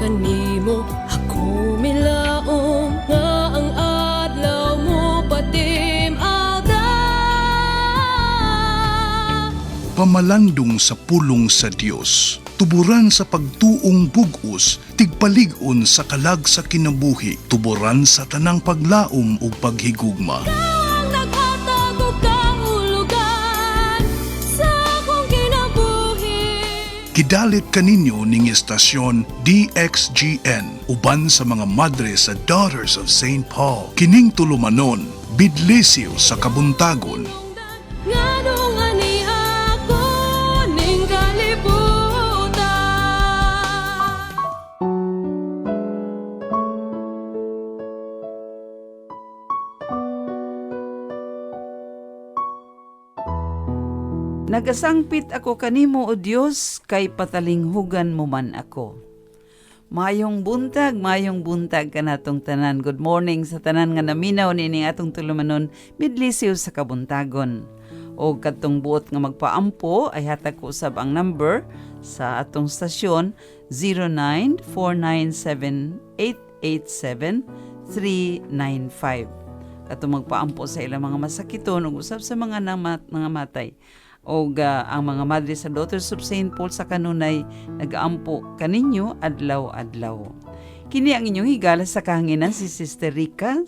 Kanimo ako milaom nga ang adlaw mo patim-ada. Pamalandong sa pulong sa Dios, tuburan sa pagtuong bug-os, tigpalig-on sa kalag sa kinabuhi, tuburan sa tanang paglaom ug paghigugma. Ang naghatag og kahulugan sa akong kinabuhi. Gidalit kaninyo ning estasyon DXGN uban sa mga madre sa Daughters of St. Paul. Kining tulumanon, bidlisiw sa kabuntagon. Nganong ani ako ning kalibutan? Nagasangpit ako kanimo, O Dios, kay patalinghugan mo man ako. Mayong buntag kanatong tanan. Good morning sa tanan nga naminaw nining atong tulumanon midlisiw sa kabuntagon. O kadtong buot nga magpaampo ay hatag ko usab ang number sa atong stasyon 09497887 395. Katong magpaampo sa ilang mga masakiton ug usab sa mga mga matay. Og ang mga madre sa Daughters of St. Paul sa kanunay nagaampo kaninyo adlaw-adlaw. Kini ang inyong higala sa kahanginan, si Sister Rica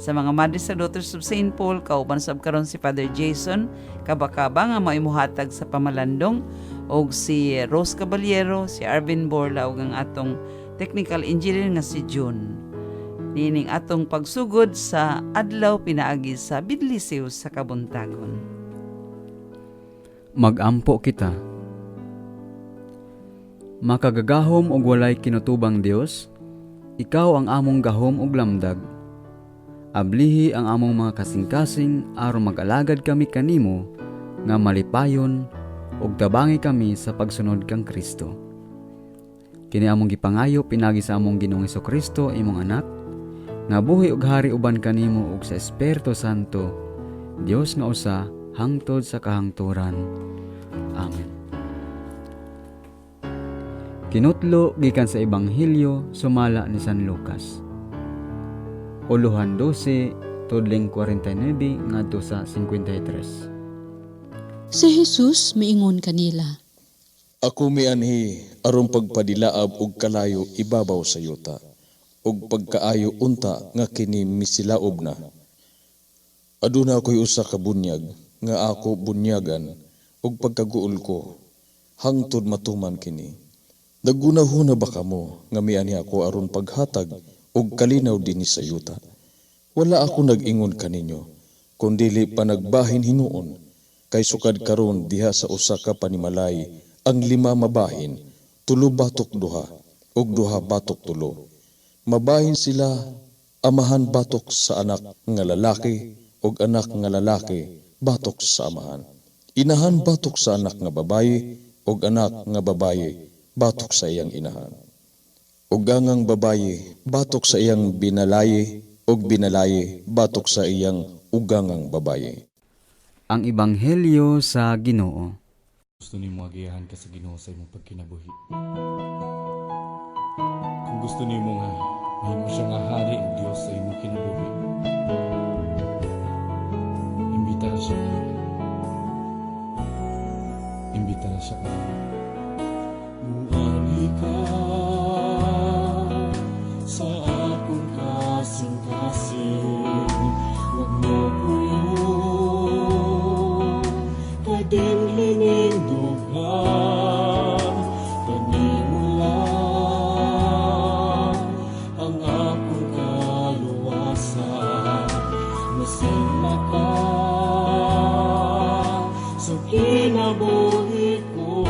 sa mga madre sa Daughters of St. Paul, kauban sab karon si Father Jason Kabakaba nga maimuhatag sa pamalandong, og si Rose Caballero, si Arvin Borla ug ang atong technical engineer nga si June. Nining atong pagsugod sa adlaw pinaagi sa bidlisiw sa kabuntagon. Magampo kita. Makagagahom og walay kinutubang Dios, ikaw ang among gahom ug lamdag. Ablihi ang among mga kasing-kasing aron mag-alagad kami kanimo nga malipayon ug tabangi kami sa pagsunod kang Kristo. Kini among gipangayo pinagi sa among Ginoong Hesukristo, imong anak, nga buhi ug hari uban kanimo ug sa Espiritu Santo, Dios nga usa hangtod sa kahangturan. Amen. Kinutlo gikan sa Ebanghelyo sumala ni San Lucas. Uluhan 12, tudling 49 ngadto sa 53. Si Jesus miingon kanila. Ako mianhi aron pagpadilaab og kalayo ibabaw sa yuta, ug pagkaayo unta nga kini misilaob na. Aduna ako'y usa ka bunyag nga ako bunyagan ug pagkaguol ko hangtod matuman kini. Nagunahuna ba kamo nga mianhi ako aron paghatag og kalinaw dinhi sa yuta? Wala ako nag-ingon kaninyo, kundili panagbahin hinuon, kay sukad karon diha sa usa ka panimalay ang lima mabahin, tulo batok duha, ug duha batok tulo. Mabahin sila amahan batok sa anak nga lalaki, ug anak nga lalaki batok sa amahan. Inahan batok sa anak nga babayi, ug anak nga babayi batok sa iyang inahan. Ug angang babayi batok sa iyang binalayi, ug binalayi batok sa iyang ugangang babayi. Ang Ebanghelyo sa Ginoo. Gusto nimo agiyahan ka sa Ginoo sa imong pagkinabuhi. Kung gusto nimo nga mahimo siya nga hari ug Dios sa imong kinabuhi, imbita na siya karon. Imbita na siya karon. Muanhi ka sa akong kasing-kasing, wag mo puyo kay dinhi ning dugang. Kanimo lang ang akong kaluwasan, masila ka sa kinabuhi ko.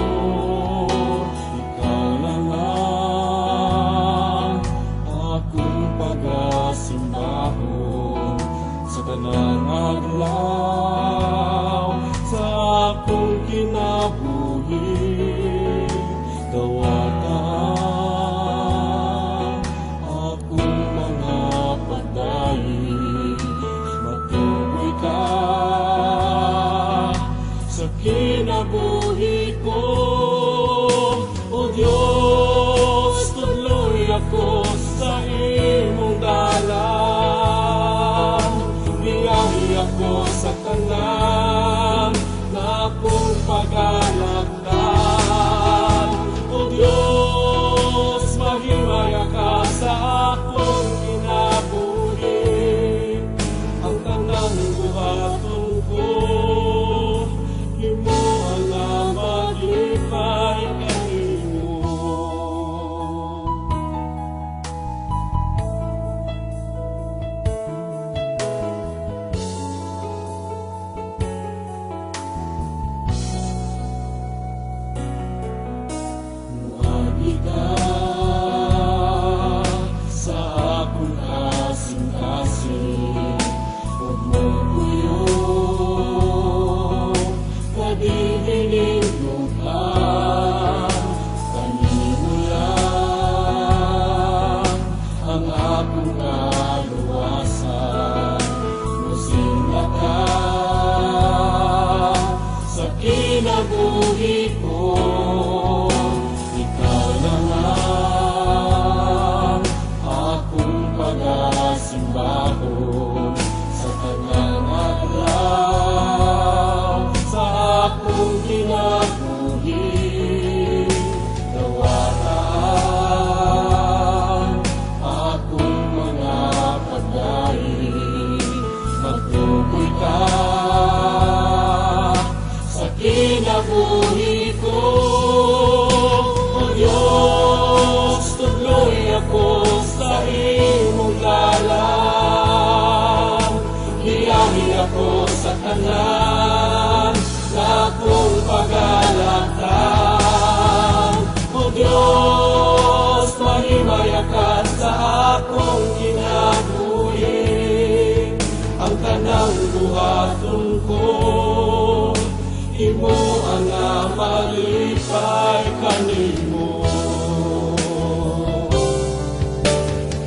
Malipay kanimo.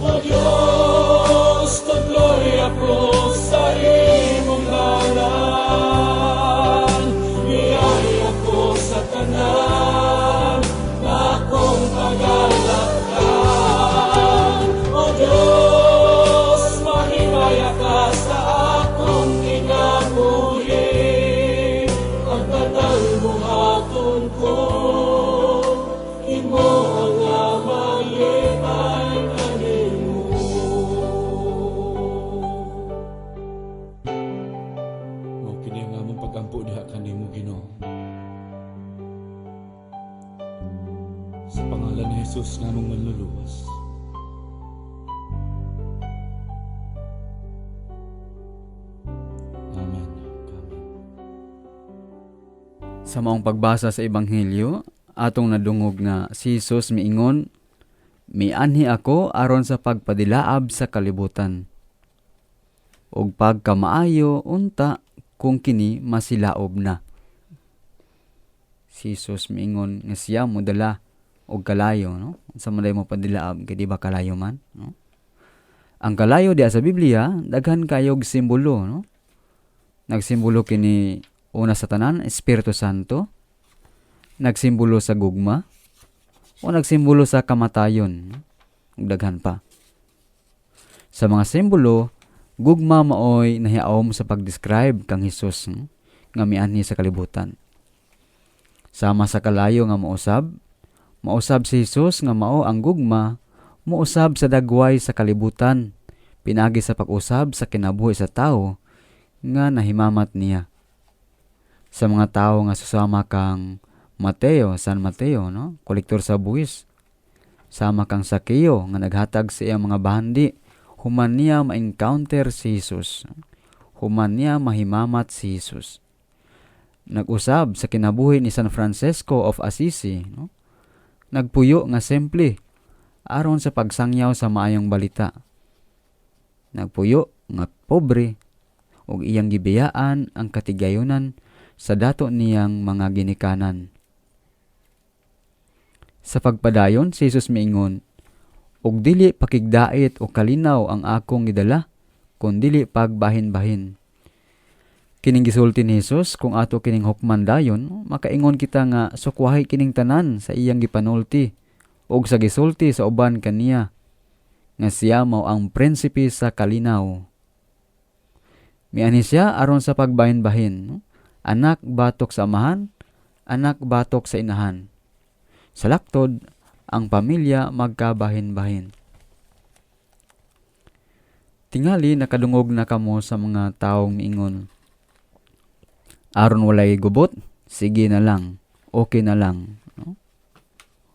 O Diyos, tudloy ako sa imong ngalan. Giyai ako sa tanan nga akong pagalaktan. O Diyos, mahimaya ka sa akong kinabuhi. Ang tanang buhaton ko, imo ang malipay kanimo. Mao kini ang among pagampo diha kanimo, Ginoo. Sa pangalan ni Jesus nga among manluluwas. Amen. Amen. Sa maong pagbasa sa Ebanghelyo, atong nadungog nga si Jesus miingon, "Mianhi ako aron sa pagpadilaab sa kalibutan." Ug pagkamaayo unta kung kini masilaob na. Si Jesus miingon nga siya modala og kalayo, no? Unsa man day mo padilaab kay di ba kalayo man, no? Ang kalayo diha sa Biblia daghan kayog simbolo, no? Nagsimbolo kini una sa tanan Espiritu Santo, nagsimbolo sa gugma, o nagsimbolo sa kamatayon, no? Ug daghan pa. Sa mga simbolo, gugma maoy nahiaom sa pag-describe kang Hesus, no? Nga mianhi sa kalibutan. Sama sa kalayo nga mausab, mausab si Hesus nga mao ang gugma, mousab sa dagway sa kalibutan, pinaagi sa pag-usab sa kinabuhi sa tawo nga nahimamat niya. Sa mga tawo nga susama kang Mateo, San Mateo, no? Kolektor sa buwis. Sama kang Sakeo nga naghatag sa iyang mga bahandi, human niya ma-encounter si Hesus. Human niya mahimamat si Hesus. Nag-usab sa kinabuhi ni San Francisco of Assisi, no? Nagpuyo nga simple aron sa pagsangyaw sa maayong balita. Nagpuyo nga pobre ug iyang gibiyaan ang katigayonan sa dato niyang mga ginikanan. Sa pagpadayon, si Jesus miingon, "Og dili pakigdait o kalinaw ang akong gidala, kun dili pagbahin-bahin." Kining gisulti ni Jesus, kung ato kining hukman dayon, makaingon kita nga sukwahi kining tanan sa iyang gipanulti ug sa gisulti sa uban kaniya nga siya mao ang prinsipe sa kalinaw. Mianhi siya aron sa pagbahin-bahin, no? Anak batok sa amahan, anak batok sa inahan. Sa laktod, ang pamilya magkabahin-bahin. Tingali nakadungog na kamo sa mga taong miingon, aron walay gubot, sige na lang, okay na lang, no?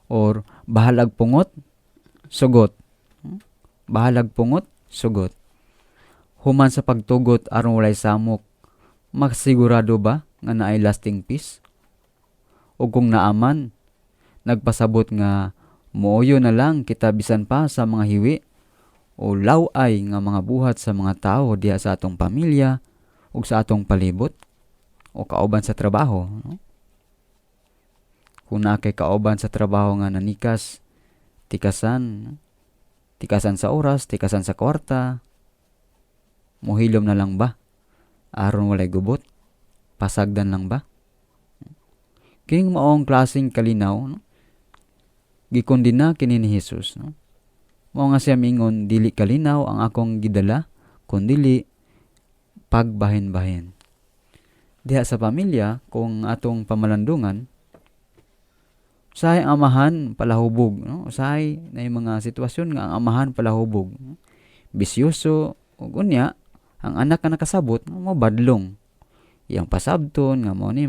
Or bahalag pungot, sugot. Bahalag pungot, sugot. Human sa pagtugot aron walay samok, masigurado ba nga naay lasting peace? O kung naaman, nagpasabot nga mooyo na lang kita bisan pa sa mga hiwi o laway nga mga buhat sa mga tao diha sa atong pamilya ug sa atong palibot o kauban sa trabaho, no? Kung naa kay kauban sa trabaho nga nanikas, tikasan, no? Tikasan sa oras, tikasan sa kwarta, mohilom na lang ba? Aron walay gubot? Pasagdan lang ba? Kining maong klaseng kalinaw, no? Gikondena kini ni Jesus, no? Mao nga siya mingon, dili kalinaw ang akong gidala, kundili pagbahin-bahin. Diha sa pamilya, kung atong pamalandungan, usahay ang amahan palahubog, no? Usahay na yung mga sitwasyon nga ang amahan palahubog, no? Bisyoso, ug unya ang anak nga nakasabot, no? Mobadlong. Iyang pasabton nga mao ni,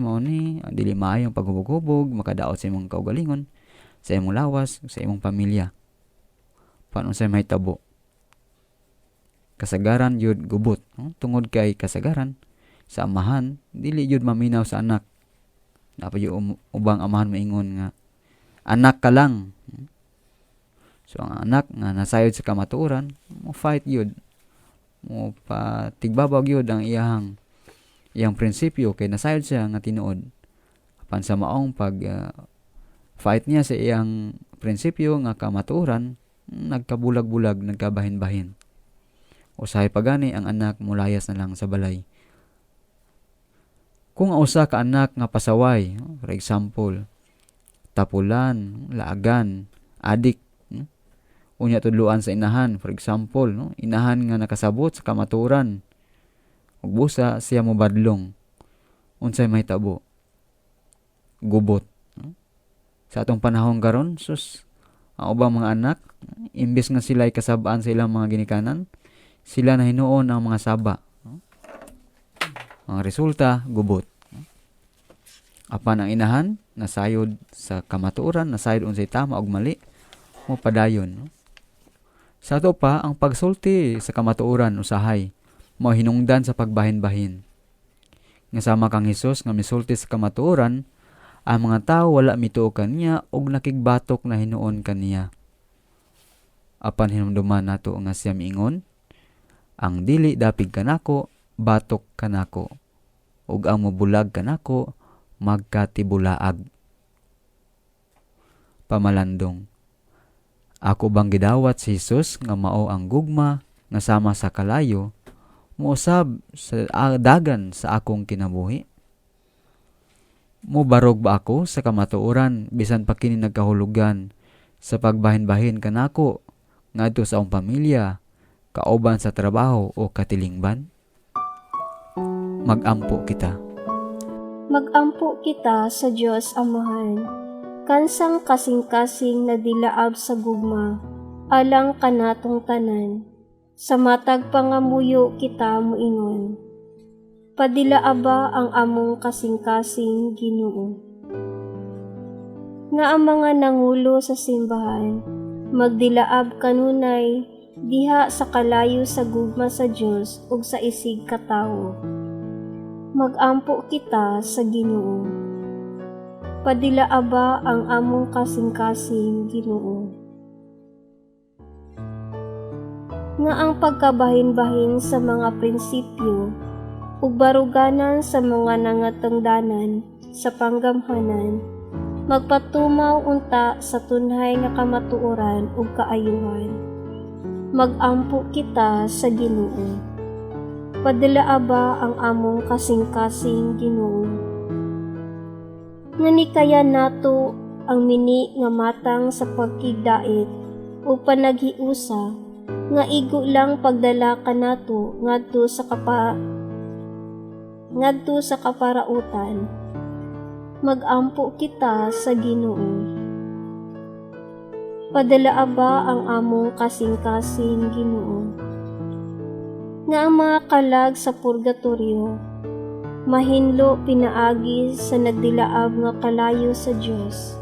dili maayong paghubog-hubog, makadaot sa imong kaugalingon, sa imong lawas, sa imong pamilya. Paano sa mahitabo? Kasagaran yun gubot, no? Tungod kay kasagaran sa amahan, dili yun maminaw sa anak. Napa yung ubang amahan maingon nga anak ka lang. So ang anak nga nasayod sa kamatuoran, mo fight yun, mo patigbabaw yun ang iyang prinsipyo kay nasayod siya nga tinuod. Apan sa maong pag fight niya sa iyang prinsipyo nga kamatuoran, nagkabulag-bulag, nagkabahin-bahin. Usahay pa gani ang anak mulayas na lang sa balay. Kung ang usa ka anak nga pasaway, for example, tapulan, laagan, adik, unya tudloan sa inahan, for example, no, inahan nga nakasabot sa kamatuoran, ug busa siya mobadlong, unsay mahitabo? Gubot. No? Sa atong panahon karon, sus, ang ubang mga anak, imbes nga sila ay kasabaan sa ilang mga ginikanan, sila na hinuon ang mga saba. No? Ang resulta, gubot. No? Apan ang inahan, nasayod sa kamatuoran, nasayod unsay tama ug mali, mo padayon. No? Sa ato pa, ang pagsulti sa kamatuoran usahay, mao hinungdan sa pagbahin-bahin. Nga sama kang Hesus nga misulti sa kamatuoran, ang mga tawo wala mituo kaniya ug nakigbatok na hinuon kaniya. Apan hinumduman nato nga siya miingon, ang dili dapig kanako, batok kanako, ug ang mobulag kanako, magkatibulaag. Pamalandong. Ako bang gidawat si Jesus nga mao ang gugma nga sama sa kalayo, mousab sa dagan sa akong kinabuhi? Mobarog ba ako sa kamatuoran bisan pa kini nagkahulugan sa pagbahin-bahin kanako ngadto sa akong pamilya, kauban sa trabaho o katilingban? Magampo kita. Magampo kita sa Dios Amahan, kansang kasing-kasing nadilaab sa gugma, alang kanatong tanan. Sa matag pangamuyo kita moingon, padilaaba ang among kasing-kasing, Ginoo. Nga ang mga nangulo sa simbahan, magdilaab kanunay diha sa kalayo sa gugma sa Dios ug sa isig katawo. Magampo kita sa Ginoo. Padilaaba ang among kasing-kasing, Ginoo. Nga ang pagkabahin-bahin sa mga prinsipyo ug baruganan sa mga nangatengdanan sa panggamhanan, magpatumaw unta sa tunhay nga kamatuoran ug kaayuhan. Magampo kita sa Ginoo. Padilaaba ang among kasing-kasing, Ginoo. Nga nikaya nato ang mini nga matang sa pagkigdait o panaghiusa nga igo lang pagdala kanato ngadto sa kaparautan. Magampo kita sa Ginoo. Padalaaba ang among kasing-kasing, Ginoo. Nga ang mga kalag sa purgatorio mahinlo pinaagi sa nagdilaab nga kalayo sa Dios.